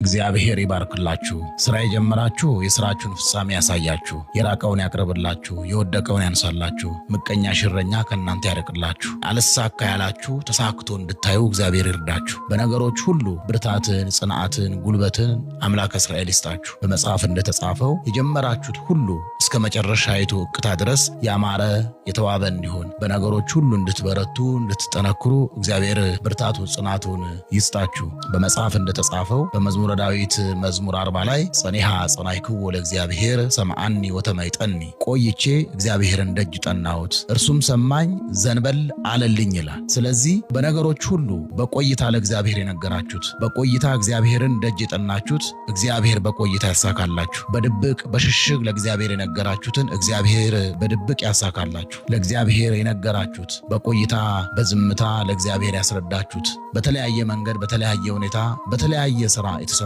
እግዚአብሔር ይባርክላችሁ። ስራ የጀመራችሁ የስራችሁን ፍጻሜ ያሳያችሁ፣ የራቀውን ያቅርብላችሁ፣ የወደቀውን ያንሳላችሁ፣ ምቀኛ ሽረኛ ከእናንተ ያርቅላችሁ። አልሳካ ያላችሁ ተሳክቶ እንድታዩ እግዚአብሔር ይርዳችሁ። በነገሮች ሁሉ ብርታትን፣ ጽንዓትን፣ ጉልበትን አምላክ እስራኤል ይስጣችሁ። በመጽሐፍ እንደተጻፈው የጀመራችሁት ሁሉ እስከ መጨረሻይቱ እቅታ ድረስ ያማረ የተዋበ እንዲሆን በነገሮች ሁሉ እንድትበረቱ እንድትጠነክሩ እግዚአብሔር ብርታቱን ጽናቱን ይስጣችሁ። በመጽሐፍ እንደተጻፈው በመዝሙረ ዳዊት መዝሙር 40 ላይ ጸኒሃ ጸናይክዎ ለእግዚአብሔር ሰምዓኒ ወተመይጠኒ፣ ቆይቼ እግዚአብሔርን ደጅ ጠናሁት እርሱም ሰማኝ ዘንበል አለልኝ ይላል። ስለዚህ በነገሮች ሁሉ በቆይታ ለእግዚአብሔር የነገራችሁት፣ በቆይታ እግዚአብሔርን ደጅ የጠናችሁት እግዚአብሔር በቆይታ ያሳካላችሁ። በድብቅ በሽሽግ ለእግዚአብሔር የነገራችሁትን እግዚአብሔር በድብቅ ያሳካላችሁ። ለእግዚአብሔር የነገራችሁት፣ በቆይታ በዝምታ ለእግዚአብሔር ያስረዳችሁት፣ በተለያየ መንገድ በተለያየ ሁኔታ በተለያየ ስራ የተሰማራችሁ